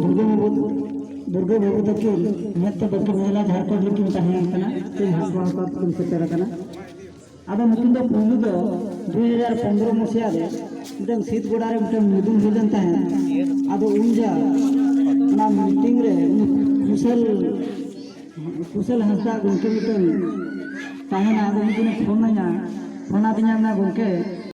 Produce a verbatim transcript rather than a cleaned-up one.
ᱫᱩᱨᱜᱟᱹ ᱵᱟᱹᱵᱩ, ᱫᱩᱨᱜᱟᱹ ᱵᱟᱹᱵᱩ ᱛᱟᱹᱠᱤᱱ ᱢᱮᱫ ᱛᱮ ᱵᱟᱹᱠᱤᱱ ᱧᱮᱞᱟ, ᱡᱷᱟᱲᱠᱷᱚᱸᱰ ᱨᱮᱠᱤᱱ ᱛᱟᱦᱮᱸ ᱠᱟᱱᱟ, ᱛᱮᱦᱮᱧ ᱦᱟᱥᱯᱟᱛᱟᱞ ᱠᱤᱱ ᱥᱮᱴᱮᱨ ᱟᱠᱟᱱᱟ᱾ ᱟᱫᱚ ᱱᱩᱠᱤᱱ ᱫᱚ ᱯᱩᱭᱞᱩ ᱫᱚ ᱫᱩᱭ ᱦᱟᱡᱟᱨ ᱯᱚᱱᱫᱽᱨᱚ ᱢᱟᱥᱤᱭᱟ ᱨᱮ ᱢᱤᱫᱴᱟᱝ ᱥᱤᱫ ᱜᱚᱰᱟ ᱨᱮ ᱢᱤᱫᱴᱟᱝ ᱢᱤᱫᱩᱱ ᱦᱩᱭ ᱞᱮᱱ ᱛᱟᱦᱮᱸᱫ᱾ ᱟᱫᱚ ᱩᱱ ᱡᱟ ᱚᱱᱟ ᱢᱤᱴᱤᱝ ᱨᱮ ᱩᱱᱤ ᱠᱩᱥᱟᱞ, ᱠᱩᱥᱟᱞ ᱦᱟᱸᱥᱫᱟ ᱜᱚᱢᱠᱮ ᱢᱤᱫᱴᱟᱝ ᱛᱟᱦᱮᱱᱟ, ᱟᱫᱚ ᱩᱱᱤ ᱴᱷᱮᱱᱮ ᱯᱷᱳᱱ ᱟᱹᱧᱟ, ᱯᱷᱳᱱ ᱟᱹᱫᱤᱧᱟ, ᱢᱮᱱᱟ, "ᱜᱚᱢᱠᱮ,